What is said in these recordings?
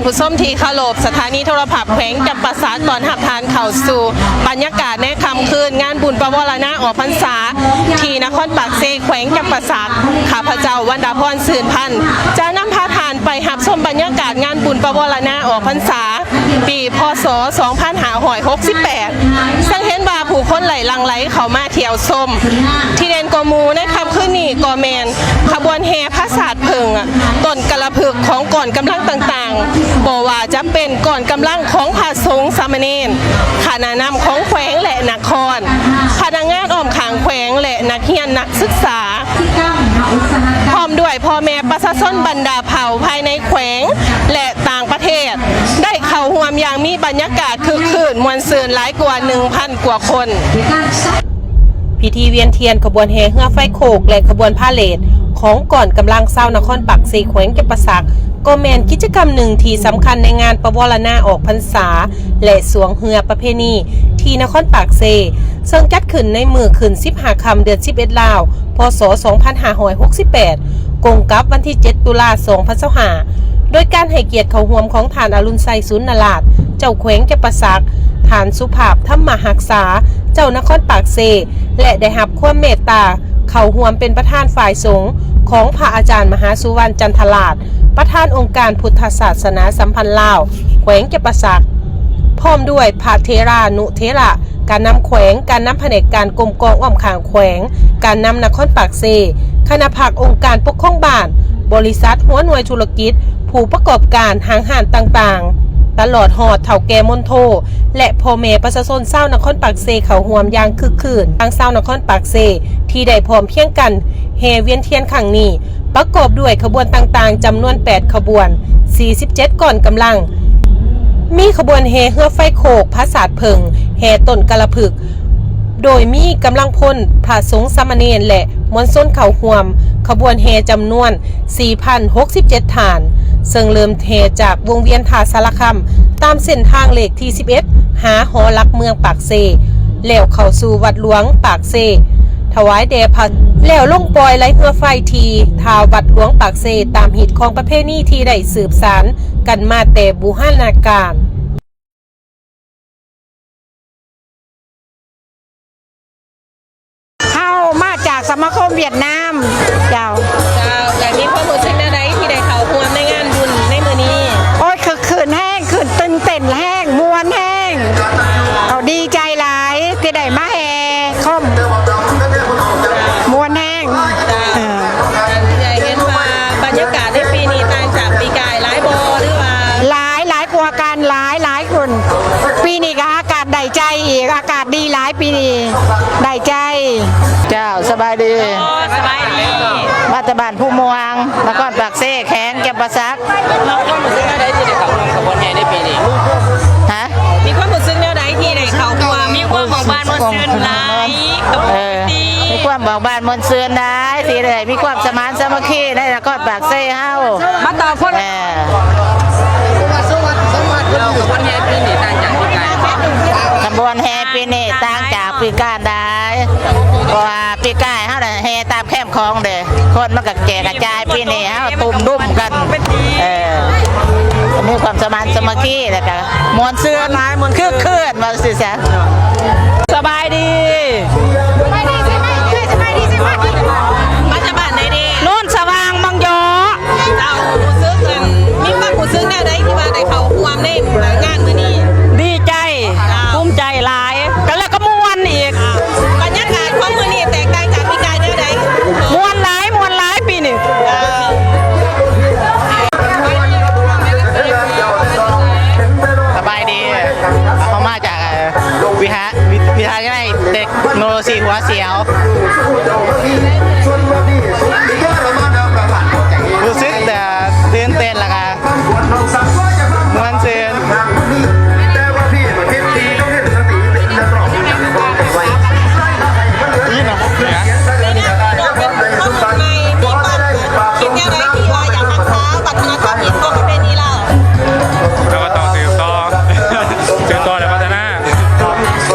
ຜູ້ຊົມທີ່ເຄົາລົບ, ສະຖານີໂທລະພາບແຂວງຈຳປາສັກ ຕ້ອນຮັບທ່ານເຂົ້າສູ່ບັນຍາກາດໃນຄ່ຳຄືນງານບຸນປະວາລະນາອອກພັນສາ ທີ່ນະຄອນປາກເຊ ແຂວງຈຳປາສັກ. ຂ້າພະເຈົ້າ ວັນດາພອນ ຊື່ນພັນ ຈະນຳພາທ່ານໄປຮັບຊົມບັນຍາກາດງານບຸນປະວາລະນາອອກພັນສາ ປີ ພ.ສ. ສອງພັນຫ້າຮ້ອຍຫົກສິບແປດ ເຊິ່ງເຫັນວ່າຜູ້ຄົນໄຫຼຫຼັ່ງໄຫຼເຂົ້າມາທ່ຽວຊົມ. ທີ່ເດັ່ນກວ່າໝູ່ໃນຄ່ຳຄືນນີ້ກໍແມ່ນຂະບວນແຫ່ພະສາດເຜິ້ງ, ຕົ້ນກາລະພຶກຂອງກອງກຳລັງຕ່າງໆ, ບໍ່ວ່າຈະເປັນກອງກຳລັງຂອງພະສົງສາມະເນນ, ຄະນະນຳຂອງແຂວງ ແລະ ນະຄອນ, ພະນັກງານອ້ອມຂ້າງແຂວງ ແລະ ນັກຮຽນນັກສຶກສາ. ພ້ອມດ້ວຍພໍ່ແມ່ປະຊາຊົນບັນດາເຜົ່າພາຍໃນແຂວງ ແລະ ຕ່າງປະເທດ ໄດ້ເຂົ້າຮ່ວມຢ່າງມີບັນຍາກາດຄຶກຄື້ນມ່ວນຊື່ນຫຼາຍກວ່າໜຶ່ງພັນກວ່າຄົນ. ພິທີວຽນທຽນ, ຂະບວນແຫ່ເຮືອໄຟໂຄກ ແລະ ຂະບວນພາເຣດຂອງກອງກຳລັງຊາວນະຄອນປາກເຊ ແຂວງຈຳປາສັກ ກໍແມ່ນກິດຈະກຳໜຶ່ງທີ່ສຳຄັນໃນງານປະວາລະນາອອກພັນສາ ແລະ ສວງເຮືອປະເພນີທີ່ນະຄອນປາກເຊ ເຊິ່ງຈັດຂຶ້ນໃນມື້ຂຶ້ນສິບຫ້າຄ່ຳເດືອນສິບເອັດລາວ ພ.ສ. ສອງພັນຫ້າຮ້ອຍຫົກສິບແປດ ກົງກັບວັນທີເຈັດຕຸລາ ສອງພັນຊາວຫ້າ ໂດຍການໃຫ້ກຽດເຂົ້າຮ່ວມຂອງທ່ານ ອະລຸນໄຊ ສູນນະລາດ ເຈົ້າແຂວງຈຳປາສັກ, ທ່ານ ສຸພາບ ທຳມະຮັກສາ ເຈົ້ານະຄອນປາກເຊ ແລະ ໄດ້ຮັບຄວາມເມດຕາເຂົ້າຮ່ວມເປັນປະທານຝ່າຍສົງຂອງພະອາຈານ ມະຫາສຸວັນ ຈັນທະລາດ ປະທານອົງການພຸດທະສາສະໜາສຳພັນລາວ ແຂວງຈຳປາສັກ ພ້ອມດ້ວຍພະເຖລານຸເຖລະ, ການນຳແຂວງ, ການນຳພະແນກການກົມກອງອ້ອມຂ້າງແຂວງ, ການນຳນະຄອນປາກເຊ, ຄະນະພັກອົງການປົກຄອງບ້ານ, ບໍລິສັດ, ຫົວໜ່ວຍທຸລະກິດ, ຜູ້ປະກອບການ, ຫ້າງຮ້ານຕ່າງໆ, ຕະຫຼອດຮອດເຖົ້າແກ່ມົນໂທ ແລະ ພໍ່ແມ່ປະຊາຊົນຊາວນະຄອນປາກເຊເຂົ້າຮ່ວມຢ່າງຄຶກຄື້ນ. ທາງຊາວນະຄອນປາກເຊທີ່ໄດ້ພ້ອມພຽງກັນແຫ່ວຽນທຽນຄັ້ງນີ້ ປະກອບດ້ວຍຂະບວນຕ່າງໆຈຳນວນແປດຂະບວນ, ສີ່ສິບເຈັດກອງກຳລັງ, ມີຂະບວນແຫ່ເຮືອໄຟໂຄກ, ພະສາດເຜິ້ງ, ແຫ່ຕົ້ນກາລະພຶກ, ໂດຍມີກຳລັງພົນ, ພະສົງສາມະເນນ ແລະ ມວນຊົນເຂົ້າຮ່ວມຂະບວນແຫ່ຈຳນວນສີ່ພັນຫົກສິບເຈັດທ່ານ, ເຊິ່ງເລີ່ມແຫ່ຈາກວົງວຽນທ່າສາລະຄຳ ຕາມເສັ້ນທາງເລກທີສິບເອັດ ຫາຫໍຫຼັກເມືອງປາກເຊ, ແລ້ວເຂົ້າສູ່ວັດຫຼວງປາກເຊ ຖວາຍແດ່ພະ, ແລ້ວລົງປ່ອຍໄຫຼເຮືອໄຟທີ່ທ່າວັດຫຼວງປາກເຊ ຕາມຮີດຄອງປະເພນີທີ່ໄດ້ສືບສານກັນມາແຕ່ບູຮານນາການ. ເຮົາມາຈາກສະມາຄົມຫວຽດນາມ ເຈົ້າ. ເຈົ້າ, ແລ້ວມີຄວາມຮູ້ສຶກແນວໃດທີ່ໄດ້ເຂົ້າຮ່ວມໃນງານບຸນໃນມື້ນີ້? ໂອ້ຍ ຄຶກຄື້ນແຮງ, ຄຶກຕື່ນເຕັ້ນແຮງ, ມ່ວນແຮງ. ເຮົາດີໃຈຫຼາຍທີ່ໄດ້ມາແຫ່ຄົມ, ມ່ວນແຮງ. ເຈົ້າ. ເອີ ເຫັນວ່າບັນຍາກາດໃນປີນີ້ຕ່າງຈາກປີກາຍຫຼາຍບໍ່ ຫຼືວ່າ? ຫຼາຍ, ຫຼາຍກວ່າກັນ, ຫຼາຍ, ຫຼາຍຂຶ້ນ. ປີນີ້ກໍອາກາດໄດ້ໃຈອີກ, ອາກາດດີຫຼາຍປີນີ້, ໄດ້ໃຈ. ເຈົ້າ, ສະບາຍດີ. ໂອ້, ສະບາຍດີ. ມາແຕ່ບ້ານພູມ່ວງ, ນະຄອນປາກເຊ, ແຂວງຈຳປາສັກ. ມີຄວາມຮູ້ສຶກແນວໃດທີ່ໄດ້ເຂົ້າຮ່ວມຂະບວນແຫ່ໃນປີນີ້? ຮະ? ມີຄວາມຮູ້ສຶກແນວໃດທີ່ໄດ້ເຂົ້າຮ່ວມ? ມີຄວາມເບີກບານມ່ວນຊື່ນຫຼາຍ. ເອີ ມີຄວາມເບີກບານມ່ວນຊື່ນຫຼາຍ ທີ່ໄດ້ມີຄວາມສະໝານສາມັກຄີໃນນະຄອນປາກເຊເຮົາ. ມາຕໍ່ຄົນ ເອີ ຂະບວນແຫ່ປີນີ້ຕ່າງຈາກປີກາຍ ຂະບວນແຫ່ປີນີ້ຕ່າງຈາກປີກາຍຫຼາຍ ເພາະວ່າປີກາຍເຮົານະແຫ່ຕາມແຄມຂອງເດ້ ຄົນມັນກໍແຈກກະຈາຍ. ປີນີ້ເຮົາຕຸ້ມດຸ້ມກັນ ເອີ ມີຄວາມສະໝານສາມັກຄີ ແລ້ວກໍມ່ວນຊື່ນ ຄຶກຄື້ນ ວ່າຊີ້ຊະ. ສະບາຍດີ ສະບາຍດີ ສະບາຍດີ ສະບາຍດີ. ມາຈາກບ້ານໃດເດ? ໂນນສະຫວ່າງ ມັງຢໍ. ເຈົ້າ ຮູ້ສຶກ ອັນ ມີຄວາມຮູ້ສຶກແນວໃດທີ່ວ່າໄດ້ເຂົ້າຮ່ວມໃນງານມື້ນີ້? ດີໃຈ ເຈົ້າ ພູມໃຈຫຼາຍ ກໍແລ້ວກໍມ່ວນອີກ. ບັນຍາກາດຂອງມື້ນີ້ແຕກຕ່າງຈາກປີກາຍແນວໃດ? ມ່ວນຫຼາຍ ມ່ວນຫຼາຍປີນີ້. ເຈົ້າ ສະບາຍດີ ເຮົາມາຈາກ ເອີ ວິຫາ ວິ ວິທະຍາໄລເຕັກໂນໂລຊີຫົວສຽວ ຮູ້ສຶກແຕ່ຕື່ນເຕັ້ນ ແລ້ວກະມ່ວນຊື່ນ. ເຮົາກໍຕ້ອງສືບຕໍ່ ສືບຕໍ່ແລະພັດທະນາ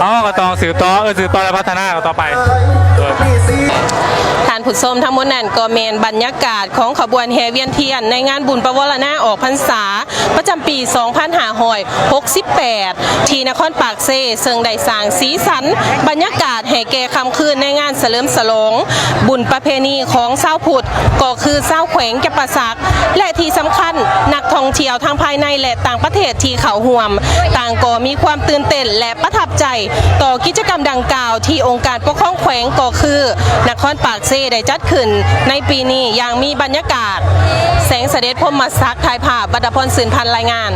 ເຮົາກໍຕ້ອງສືບຕໍ່ ເອີ ສືບຕໍ່ແລະພັດທະນາຕໍ່ໄປ. ທ່ານຜູ້ຊົມ, ທັງໝົດນັ້ນກໍແມ່ນບັນຍາກາດຂອງຂະບວນແຫ່ວຽນທຽນໃນງານບຸນປະວາລະນາອອກພັນສາ ປະຈຳປີສອງພັນຫ້າຮ້ອຍຫົກສິບແປດ ທີ່ນະຄອນປາກເຊ, ເຊິ່ງໄດ້ສ້າງສີສັນບັນຍາກາດໃຫ້ແກ່ຄ່ຳຄືນໃນງານສະເຫຼີມສະຫຼອງບຸນປະເພນີຂອງຊາວພຸດ ກໍຄືຊາວແຂວງຈຳປາສັກ ແລະ ທີ່ສຳຄັນ, ນັກທ່ອງທ່ຽວທັງພາຍໃນ ແລະ ຕ່າງປະເທດທີ່ເຂົ້າຮ່ວມ ຕ່າງກໍມີຄວາມຕື່ນເຕັ້ນ ແລະ ປະທັບໃຈຕໍ່ກິດຈະກຳດັ່ງກ່າວ ທີ່ອົງການປົກຄອງແຂວງ ກໍຄືນະຄອນປາກເຊ ໄດ້ຈັດຂຶ້ນໃນປີນີ້ຢ່າງມີບັນຍາກາດ. ແສງສະເດັດ ພົມມະສັກ ຖ່າຍພາບ, ວັດດະພອນ ຊື່ນພັນ ລາຍງານ.